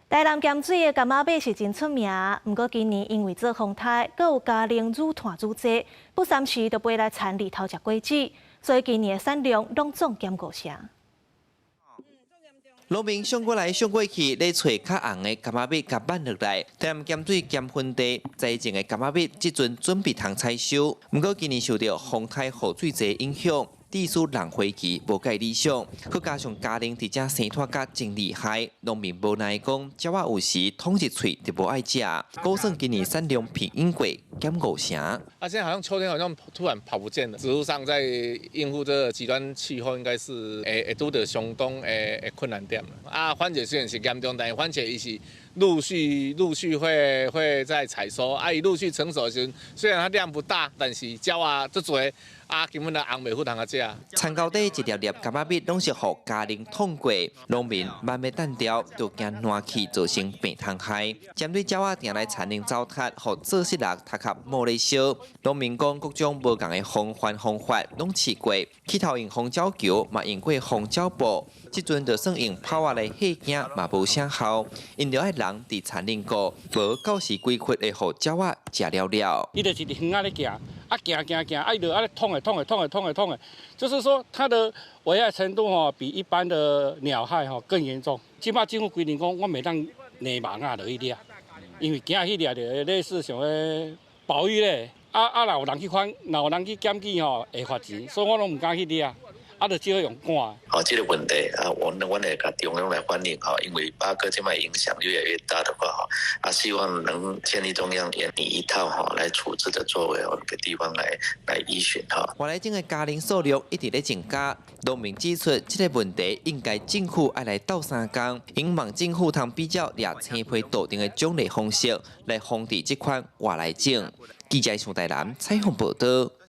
台南鹹水的柑仔米是真出名，毋過今年因為做風颱，閣有佳靈雨湠愈濟，不三時就飛來田裡偷食果子，所以今年的產量攏總減五成。農民上過來上過去，咧揣較紅的柑仔蜜共挽落來。台南鹹水鹹芬地栽種的柑仔蜜，這陣準備通採收。毋過今年受著風颱雨水濟影響，致使人花期無蓋理想，閣加上佳靈佇遮生湠甲真厲害，農民無奈講，鳥仔有時捅一喙就無愛食。估算今年產量平均過減五成。啊，現在好像秋天好像突然跑不見了。植物上在應付這個極端氣候，應該是會拄著相當的困難點。啊，番茄雖然是嚴重，但是番茄伊是陸續陸續會在採收。啊，伊陸續成熟時，雖然它量不大，但是鳥仔足濟。啊，根本就紅袂赴通啊食。田溝底一粒粒柑仔蜜攏是予佳靈捅過，農民慢欲擲掉，就驚爛去造成病蟲害。針對鳥仔定來田裡糟蹋，予做穡人頭殼冒咧燒。農民講各種無仝的防範方法攏試過，起頭用防鳥球，嘛用過防鳥布，這陣就算用炮仔來嚇驚，嘛無啥效。𪜶著愛人佇田裡顧，無到時規窟會予鳥仔食了了。伊就是佇園仔咧行，啊行行行，啊伊就按呢捅的捅的捅的捅的捅的，就是說它的危害程度吼，比一般的鳥害吼更嚴重。這擺政府規定講，我袂當粘網仔落去掠，因為驚去掠著類似像彼保育咧，啊啊若有人去翻，若有人去檢舉吼，會罰錢，所以我攏毋敢去掠。啊，就只好用趕。好，這個問題啊，阮會共中央來反映哈，因為八哥這擺影響越來越大的話哈，啊，希望能建立中央研擬一套哈來處置的作為，給地方來依循哈。外來種的佳靈數量一直咧增加，農民指出，這個問題應該政府愛來鬥相共，應望政府通比照掠青皮杜定的獎勵方式來防治這款外來種。記者上台南採訪報導。